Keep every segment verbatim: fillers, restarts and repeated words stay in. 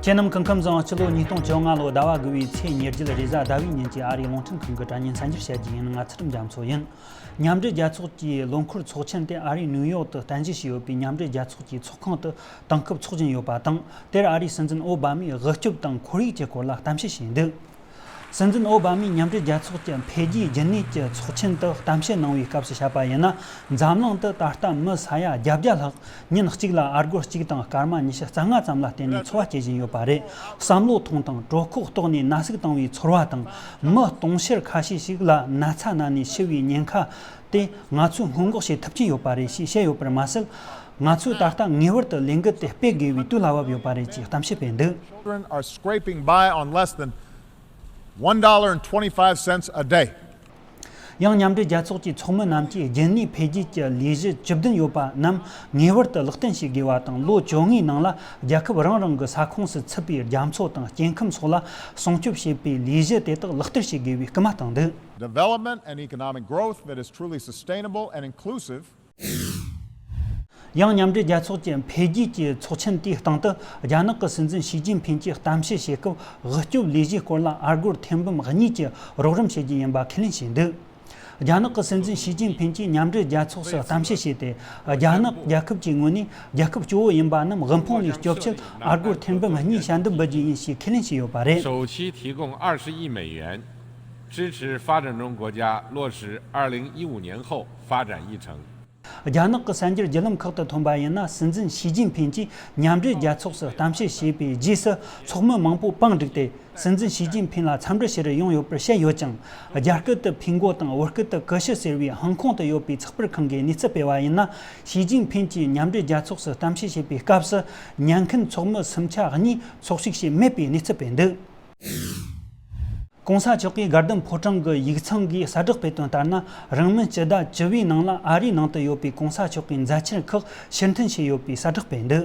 ཁྱེད་རྣམས་སྐུ་ཁམས་བཟང་། སྤྱི་ལོ་ཉིས་སྟོང་བཅོ་ལྔ་ལོ་ཟླ་བ་དགུ་བའི་ཚེས་ཉེར་བརྒྱད་རེས་གཟའ་ཟླ་བའི་ཉིན་གྱི་ཨ་རིའི་རླུང་འཕྲིན་ཁང་གི་དྲ་བརྙན་གསར་འགྱུར་བཤད་རྒྱུ་ཡིན། ང་ཚུལ་ཁྲིམས་རྒྱ་མཚོ་ཡིན། མཉམ་འབྲེལ་རྒྱལ་ཚོགས་ཀྱི་ལོ་འཁོར་ཚོགས་ཆེན་དེ་ཨ་རིའི་ནིའུ་ཡོག་ཏུ་རྟེན་གཞི་བྱས་ཡོད་པའི་མཉམ་འབྲེལ་རྒྱལ་ཚོགས་ཀྱི་ཚོགས་ཁང་དུ་དེང་སྐབས་འཚོགས་བཞིན་ཡོད་པ་དང་། དེར་ཨ་རིའི་སྲིད་འཛིན་ཨོ་བྷ་མས་དབུལ་སྐྱོབ་དང་ཁོར་ཡུག་གི་སྐོར་ལ་གཏམ་བཤད་བྱས་འདུག་སྲིད་འཛིན་ཨོ་བྷ་མས་མཉམ་འབྲེལ་རྒྱལ་ཚོགས་ཀྱི་འཕེལ་རྒྱས་རྒྱུན་གནས་ཀྱི་ཚོགས་ཆེན་དུ་གཏམ་བཤད་གནང་བའི་སྐབས་སུ་བཤད་པ་ཡིན་ན། འཛམ་གླིང་དུ་ད་ལྟ་མི་ས་ཡ་བརྒྱད་བརྒྱ་ལྷག་ཉིན་གཅིག་ལ་ཨ་སྒོར་གཅིག་དང་སྐར་མ་ཉི་ཤུ་རྩ་ལྔ་ཙམ་ལ་བརྟེན་ནས་འཚོ་བ་སྐྱེལ་བཞིན་ཡོད་པ་རེད། བསམ་བློ་ཐོངས་དང་གྲོད་ཁོག་ལྟོགས་ནས་ན་ཟུག་བཏང་བའི་ཚོར་བ་དང་། མི་དུང་ཕྱུར་ཁ་ཤས་ཤིག་ལ་ན་ཚ་ན་ནས་ཤི་བའི་ཉེན་ཁ་དེ་ང་ཚོས་སྔོན་འགོག་བྱེད་ཐུབ་ཀྱི་ཡོད་པ་རེད་ཞེས་བཤད་ཡོད་པར་མ་ཟད། ང་ཚོས་ད་ལྟ་ངེས་པར་དུ་ལས་འགུལ་དེ་སྤེལ་དགོས་པའི་དུས་ལ་བབ་ཡོད་པ་རེད་ཅེས་གཏམ་བཤད་སྤེལ་འདུག Children are scraping by on less than one dollar and twenty-five cents a day. ཡང་མཉམ་འབྲེལ་རྒྱལ་ཚོགས་ཀྱི་ཚོགས་མི་རྣམས་ཀྱིས་རྒྱུན་གནས་འཕེལ་རྒྱས་ཀྱི་ལས་གཞི་བཅུ་བདུན་ཡོད་པ་རྣམས་ངེས་པར་དུ་ལག་བསྟར་བྱེད་དགོས་པ་དང་། ལོ་བཅོ་ལྔའི་ནང་ལ་རྒྱལ་ཁབ་རང་རང་གི་ས་ཁོངས་སུ་ཚུད་པའི་རྒྱ་མཚོ་དང་སྐྱེ་ཁམས་སོགས་ལ་སྲུང་སྐྱོབ་བྱེད་པའི་ལས་གཞི་དེ་དག་ལག་བསྟར་བྱེད་དགོས་པའི་སྐུལ་མ་བཏང་འདུག Development and economic growth that is truly sustainable and inclusive. ཡང་མཉམ་འབྲེལ་རྒྱལ་ཚོགས་ཀྱི་འཕེལ་རྒྱས་ཀྱི་ཚོགས་ཆེན་དེའི་སྟེང་དུ། རྒྱ་ནག་གི་སྲིད་འཛིན་ཞི་ཅིན་ཕིན་གྱིས་གཏམ་བཤད་བྱེད་སྐབས། དབུལ་སྐྱོབ་ལས་གཞིའི་སྐོར་ལ་ཨ་སྒོར་ཐེར་འབུམ་གཉིས་ཀྱི་རོགས་རམ་བྱེད་རྒྱུ་ཡིན་པ་ཁས་ལེན་བྱས་འདུག་རྒྱ་ནག་གི་སྲིད་འཛིན་ཞི་ཅིན་ཕིན་གྱིས་མཉམ་འབྲེལ་རྒྱལ་ཚོགས་སུ་གཏམ་བཤད་བྱས་ཏེ། རྒྱ་ནག་རྒྱལ་ཁབ་ཀྱི་ངོས་ནས་རྒྱལ་ཁབ་སྐྱོ་བོ་ཡིན་པ་རྣམས་དབུལ་ཕོངས་ལས་སྐྱོབ་ཆེད་ཨ་སྒོར་ཐེར་འབུམ་གཉིས་ཞལ་འདེབས་འབུལ་རྒྱུ་ཡིན་ཞེས་ཁས་ལེན་བྱས་ཡོད་པ་རེད། 首期提供二十亿美元，支持发展中国家落实二零一五年后发展议程。 རྒྱ་ནག་གི་གསར་འགྱུར་བརྒྱུད་ལམ་ཁག་ཏུ་ཐོན་པ་ཡིན་ན། སྲིད་འཛིན་ཞི་ཅིན་ཕིན་གྱིས་མཉམ་འབྲེལ་རྒྱལ་ཚོགས་སུ་གཏམ་བཤད་བྱས་པའི་རྗེས་སུ། ཚོགས་མི་མང་པོ་པང་བསྒྲིགས་ཏེ། སྲིད་འཛིན་ཞི་ཅིན་ཕིན་ལ་འཚམས་འདྲི་ཞུ་རུ་ཡོང་ཡོད་པར་བཤད་ཡོད་ཀྱང་། རྒྱ་སྐད་དུ་ཕིན་གོ་དང་བོད་སྐད་དུ་ཀུ་ཤུ་ཟེར་བའི་ཧང་ཀོང་དུ་ཡོད་པའི་ཚགས་པར་ཁང་གིས་གནས་ཚུལ་སྤེལ་བ་ཡིན་ན། ཞི་ཅིན་ཕིན་གྱིས་མཉམ་འབྲེལ་རྒྱལ་ཚོགས་སུ་གཏམ་བཤད་བྱས་པའི་སྐབས་སུ། ཉན་མཁན་ཚོགས་མི་སུམ་ཆ་གཉིས་ཚོགས་ཞུགས་བྱས་མེད་པའི་གནས་ཚུལ་སྤེལ་འདུག་གོང་ས་མཆོག་གིས་དགའ་ལྡན་ཕོ་བྲང་གི་ཡིག་ཚང་གིས་གསལ་བསྒྲགས་སྤེལ་དོན་ལྟར་ན། རིང་མིན་སྤྱི་ཟླ་བཅུ་བའི་ནང་ལ་ཨ་རིའི་ནང་དུ་ཡོད་པའི་གོང་ས་མཆོག་གི་མཛད་འཆར་ཁག་ཕྱིར་འཐེན་བྱས་ཡོད་པའི་གསལ་བསྒྲགས་སྤེལ་འདུག་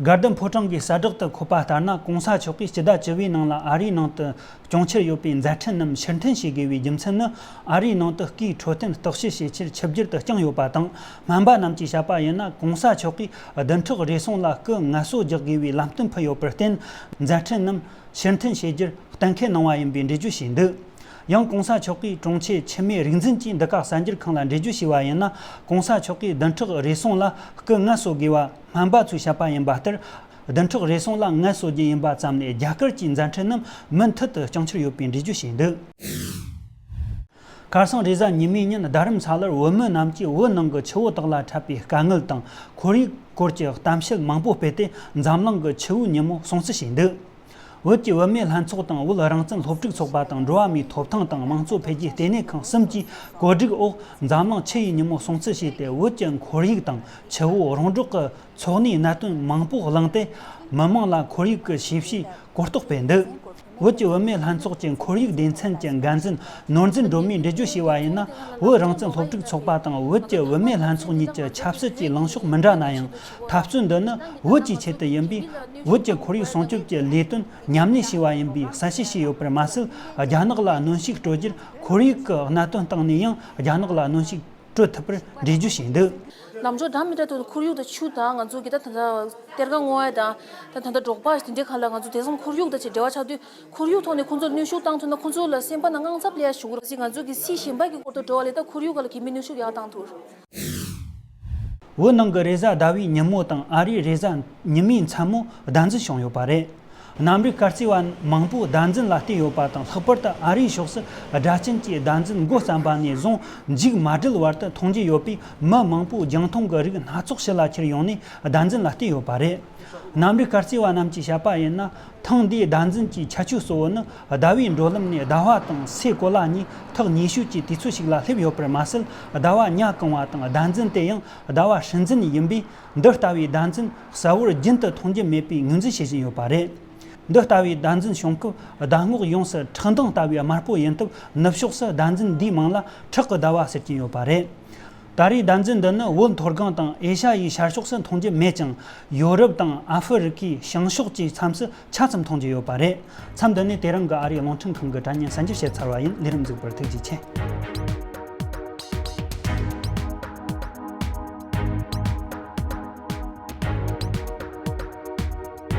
དགའ་ལྡན་ཕོ་བྲང་གི་གསལ་བསྒྲགས་དུ་འཁོད་པ་ལྟར་ན། གོང་ས་མཆོག་གིས་སྤྱི་ཟླ་བཅུ་བའི་ནང་ལ་ཨ་རིའི་ནང་དུ་སྐྱོང་འཆར་ཡོད་པའི་མཛད་འཕྲིན་རྣམས་ཕྱིར་འཐེན་བྱེད་དགོས་པའི་རྒྱུ་མཚན་ནི། ཨ་རིའི་ནང་དུ་སྐུའི་འཕྲོད་བསྟེན་བརྟག་དཔྱད་བྱེད་ཆེད་ཆིབས་བསྒྱུར་དུ་བསྐྱངས་ཡོད་པ་དང་། སྨན་པ་རྣམས་ཀྱིས་བཤད་པ་ཡིན་ན། གོང་ས་མཆོག་གིས་བདུན་ཕྲག་རེ་ཟུང་ལ་སྐུ་ངལ་གསོ་རྒྱག་དགོས་པའི་ལམ་སྟོན་ཕུལ་ཡོད་པར་བརྟེན། མཛད་འཕྲིན་རྣམས་ཕྱིར་འཐེན་བྱེད་རྒྱུར་གཏན་འཁེལ་གནང་བ་ཡིན་པའི་འགྲེལ་བརྗོད་བྱས་འདུག་ཡང་གོང་ས་མཆོག་གིས་དྲུང་ཆེ་འཆི་མེད་རིག་འཛིན་གྱིས་འདི་ག་གསར་འགྱུར་ཁང་ལ་འགྲེལ་བརྗོད་བྱས་པ་ཡིན་ན། གོང་ས་མཆོག་གིས་བདུན་ཕྲག་རེ་ཟུང་ལ་སྐུ་ངལ་གསོ་དགོས་པ་སྨན་པ་ཚོས་བཤད་པ་ཡིན་པ་ལྟར། བདུན་ཕྲག་རེ་ཟུང་ལ་ངལ་གསོ་རྒྱུ་ཡིན་པ་ཙམ་ལས། རྒྱ་གར་གྱི་མཛད་འཕྲིན་རྣམས་མུ་མཐུད་དུ་བསྐྱངས་འཆར་ཡོད་པའི་འགྲེལ་བརྗོད་བྱས་འདུག་ཁ་སང་རེས་གཟའ་ཉི་མའི་ཉིན། རྡ་རམ་ས་ལར་བོད་མི་རྣམས་ཀྱིས་བོད་ནང་གི་ཆུ་བོ་དག་ལ་འཁྲབ་པའི་དཀའ་ངལ་དང་ཁོར་ཡུག་སྐོར་གྱི་གཏམ་བཤད་མང་པོ་སྤེལ་ཏེ། འཛམ་གླིང་གི་ཆུ་བོའི་ཉིན་མོ་སྲུང་བརྩི་བྱས་འདུག་བོད་ཀྱི་བུད་མེད་ལྷན་ཚོགས་དང་། བོད་རང་བཙན་སློབ་ཕྲུག་ཚོགས་པ་དང་། འགྲོ་བ་མིའི་ཐོབ་ཐང་དང་དམངས་གཙོ་འཕེལ་རྒྱས་ལྟེ་གནས་ཁང་གསུམ་གྱིས་གོ་སྒྲིག་འོག་འཛམ་གླིང་ཆུ་ཡི་ཉིན་མོ་སྲུང་བརྩི་བྱས་ཏེ། བོད་ཀྱི་ཁོར་ཡུག་དང་ཆུ་བོ་རོང་འབྲོག་གི་འཚོ་གནས་གནད་དོན་མང་པོ་གླེང་སྟེ། མི་དམངས་ལ་ཁོར་ཡུག་གི་ཤེས་བྱའི་གོ་རྟོགས་སྤེལ་འདུག་བོད་ཀྱི་བུད་མེད་ལྷན་ཚོགས་ཀྱི་ཁོར་ཡུག་སྡེ་ཚན་གྱི་འགན་འཛིན་ནོར་འཛིན་སྒྲོལ་མས་འགྲེལ་བརྗོད་བྱས་པ་ཡིན་ན། བོད་རང་བཙན་སློབ་ཕྲུག་ཚོགས་པ་དང་བོད་ཀྱི་བུད་མེད་ལྷན་ཚོགས་གཉིས་ཀྱི་ཆབ་སྲིད་ཀྱི་ལངས་ཕྱོགས་མི་འདྲ་ན་ཡང་། འཐབ་རྩོད་འདི་ནི་བོད་ཀྱི་ཆེད་དུ་ཡིན་པས། བོད་ཀྱི་ཁོར་ཡུག་སྲུང་སྐྱོབ་ཀྱི་ལས་དོན་མཉམ་ལས་བྱས་པ་ཡིན་པའི་གསལ་བཤད་བྱས་ཡོད་པར་མ་ཟད། རྒྱ་ནག་ལ་གནོན་ཤུགས་སྤྲོད་རྒྱུར་ཁོར་ཡུག་གི་གནད་དོན་སྟེང་ནས་ཡང་རྒྱ་ནག་ལ་གནོན་ཤུགས་སྤྲོད་ཐུབ་པར་འགྲེལ་བརྗོད་བྱས་འདུག་ལམ་འགྲོ་འདྲ་མི་འདྲ་དུ་ཁོར་ཡུག་དང་ཆུ་དང་ང་ཚོ་གི་ད་ད་ལྟ་གཏེར་ཁ་བསྔོག་ཡ་དང་། ད་ད་ལྟ་འབྲོག་པ་དེ་འདྲའི་ཁ་ལ་ང་ཚོ་དེང་སང་ཁོར་ཡུག་དང་ཆེ་འབྲེལ་བ་ཆགས་དུས། ཁོར་ཡུག་ཐོག་ནས་ཁོང་ཚོར་གནོན་ཤུགས་བཏང་ཐུབ་ན། ཁོང་ཚོ་ལ་སེམས་པ་ནང་དངངས་འཚབ་ལས་ཞུགས་ར་ཟིག་ང་ཚོ་གི་སྲིད་གཞན་པ་གི་སྐོར་དུ་འགྲོ་བ་ལས། ད་ཁོར་ཡུག་ག་ལ་གི་མི་གནོན་ཤུགས་ཡག་བཏང་ཐུབ། བོད་ནང་གི་རེས་གཟའ་ཟླ་བའི་ཉིན་མོ་དང་ཨ་རིའི་རེས་གཟའ་ཉི་མའི་མཚན་མོ་བདག་འཛིན་བྱུང་ཡོད་པ་རེད། གནམ་རིག་གར་རྩིས་པ་མང་པོ་བདག་འཛིན་ལ་བལྟས་ཡོད་པ་དང་། ལྷག་པར་དུ་ཨ་རིའི་ཕྱོགས་སུ་སྒྲ་གཅན་གྱི་བདག་འཛིན་འགོ་བརྩམས་པ་ནས་བཟུང་མཇུག་མ་སྒྲིལ་བར་དུ་མཐོང་རྒྱུ་ཡོད་པས། མི་མང་པོས་རྒྱང་མཐོང་གི་རིགས་སྣ་ཚོགས་ཕྱི་ལ་ཁྱེར་ཡོང་ནས་བདག་འཛིན་ལ་བལྟས་ཡོད་པ་རེད། གནམ་རིག་གར་རྩིས་པ་རྣམས་ཀྱིས་བཤད་པ་ཡིན་ན། ཐེངས་འདིའི་བདག་འཛིན་གྱི་ཁྱད་ཆོས་གཙོ་བོ་ནི། ཟླ་བའི་འགྲོ་ལམ་ནས་ཟླ་བ་དང་སའི་གོ་ལ་གཉིས་ཐག་ཉེ་ཤོས་ཀྱི་དུས་ཚོད་ཤིག་ལ་སླེབས་ཡོད་པར་མ་ཟད། ཟླ་བ་ཉ་གང་བ་དང་། བདག་འཛིན་དེ་ཡང་ཟླ་བ་སྲིན་འཛིན་ཡིན་པས། འདི་ལྟ་བུའི་བདག་འཛིན་གསལ་བོར་རྒྱུན་དུ་མཐོང་རྒྱུ་མེད་པའི་ངོས་འཛིན་བྱེད་བཞིན་ཡོད་པ་རེད། འདི་ལྟ་བུའི་བདག་འཛིན་བྱུང་སྐབས། ཟླ་ངོགས་ཡོངས་སུ་ཁྲག་མདངས་ལྟ་བུའི་དམར་པོ་ཡིན་སྟབས། ནུབ་ཕྱོགས་སུ་བདག་འཛིན་འདིའི་མིང་ལ་ཁྲག་གི་ཟླ་བ་ཟེར་གྱིན་ཡོད་པ་རེད། ད་རེས་བདག་འཛིན་འདི་ནི་བོད་མཐོ་སྒང་དང་ཨེ་ཤ་ཡའི་ཤར་ཕྱོགས་སུ་མཐོང་རྒྱུ་མེད་ཅིང་། ཡོ་རོབ་དང་ཨ་ཧྥེ་རི་ཁའི་བྱང་ཕྱོགས་ཀྱི་མཚམས་སུ་ཆ་ཙམ་མཐོང་རྒྱུ་ཡོད་པ་རེད། མཚམས་འདི་ནས་དེ་རིང་གི་ཨ་རིའི་རླུང་འཕྲིན་ཁང་གི་དྲ་བརྙན་གསར་འགྱུར་བཤད་ཚར་བ་ཡིན། ལས་རིམ་གཟིགས་པར་ཐུགས་རྗེ་ཆེ།